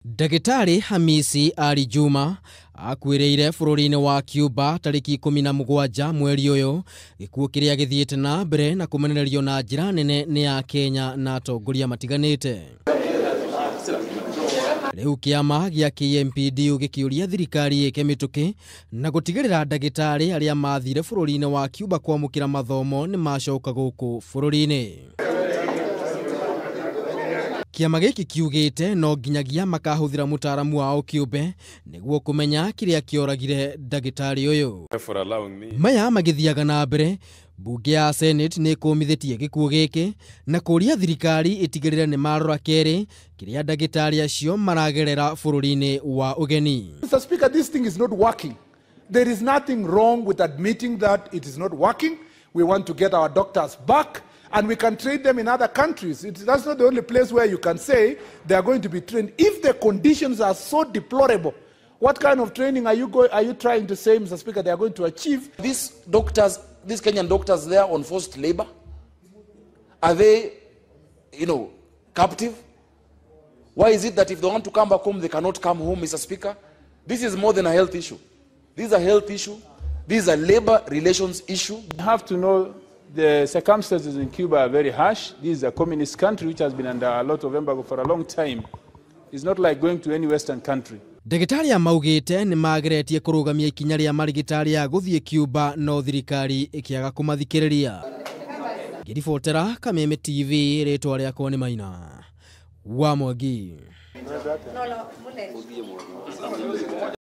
Ndagĩtarĩ Hamisi Ali Juma akuĩrĩire bũrũri-inĩ wa Cuba tarĩki 17 mweri ũyũ, gĩkuũ kĩrĩa gĩthiĩte na mbere na kũmenererio na njĩra nene nĩ a Kenya na atongoria matiganĩte. Rĩu kĩama gĩa KMPDU gĩkĩũria thirikari ĩke mĩtũkĩ na gũtigĩrĩra ndagĩtarĩ arĩa mathire bũrũri-inĩ wa Cuba kwamũkĩra mathomo nĩ macoka gũkũ bũrũri-inĩ. Kĩama gĩkĩ kiugĩte no nginyagia makahũthĩra mũtaaramu wao kĩũmbe nĩguo kũmenya kĩrĩa kĩoragire ndagĩtarĩ ũyũ. Maya magĩthiaga na mbere, mbunge ya Senate nĩ ĩkũmithĩtie gĩkuũ gĩkĩ na kũũria thirikari ĩtigĩrĩre nĩ marora kerĩ kĩrĩa ndagĩtarĩ acio maragerera bũrũri-inĩ wa ũgeni. Mr. Speaker, this thing is not working. There is nothing wrong with admitting that it is not working. We want to get our doctors back, and we can train them in other countries. That's not the only place where you can say they are going to be trained. If the conditions are so deplorable, what kind of training are you trying to say, Mr. Speaker, they are going to achieve? These doctors, these Kenyan doctors there on forced labor, are they, captive? Why is it that if they want to come back home, they cannot come home, Mr. Speaker? This is more than a health issue. This is a health issue. This is a labor relations issue. You have to know the circumstances in Cuba are very harsh. This is a communist country which has been under a lot of embargo for a long time. It's not like going to any Western country. Ndagĩtarĩ aya maugĩte nĩ mageretie kũrũgamia ikinya rĩa marigitari ya gũthiĩ Cuba no thirikari ĩkĩaga kũmathikĩrĩria. Ngĩribotera Kameme TV, rĩtwa rĩakwa nĩ Maina wa Mwangi.